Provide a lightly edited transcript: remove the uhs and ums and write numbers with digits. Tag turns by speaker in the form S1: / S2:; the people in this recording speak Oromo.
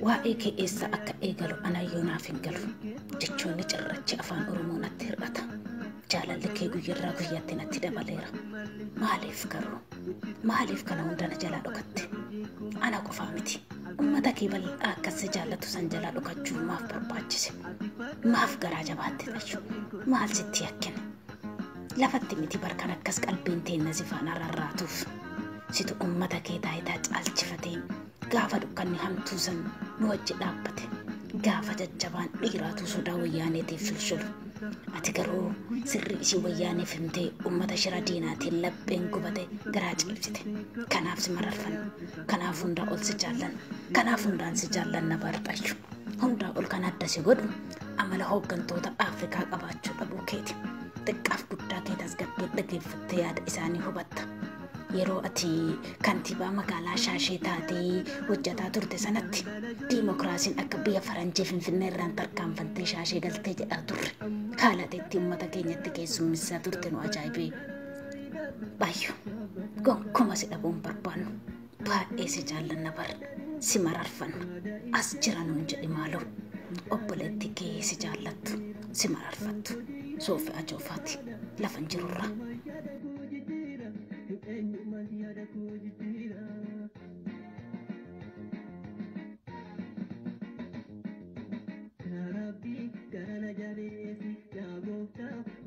S1: Waa'ee kee eessa akka eegalu anayyuu naaf hin galu. Jechoonni cirrachi afaan Oromoo natti hir'ata. Jaalalli kee guyyarraa guyyaatti natti dabaleera. Maaliif garuu? Maaliif kana hunda na jalaa dhokatte? Ana qofaa miti. Uummata kee bal'aa akkas si jaallatu san jalaa dhokachuu maaf barbaachise? Maaf garaa jabaatte xayyu? Maal sitti yakkine? Lafatti miti barkan akkas qalbiin teenna si faana rarraatuuf. Situ uummata kee taayitaa caalchifatee gaafa dukkanni hamtuu san nu wajji dhaabbate. Gaafa jajjabaan dhiiraatu sodaa wayyaaneetiif shulshulu. Ati garuu sirrii isii wayyaaneef himtee uummata shira diinaatiin lapheen gubate garaa ciibsite. Kanaaf si mararfanna. Kanaaf hundaa ol si jaallanna. Kanaaf hundaan si jaallanna barxayyu. Hundaa ol kan adda si godhu amala hooggantoota Afrikaa qabaachuu dhabuu keeti. Xiqqaaf guddaa kee tasgabbiin dhaggeeffattee yaada isaanii hubatta. Yeroo ati kantiibaa magaalaa Shaashee taatee hojjetaa turte sanatti diimokiraasiin akka biyya faranjii Finfinnee irraan tarkaanfattee Shaashee galtee jedhaa turre. Haala itti uummata keenyatti keessummeessaa turte nu ajaa'ibee. Baay'ee gonkuma si dhabuun barbaannu. Baay'ee si jaallanna bar si mararfanna. As jira nuun jedhi maaloo. Obboleetti kee si jaallattu si mararfattu. Soofii ajoofaati lafan jirurraa.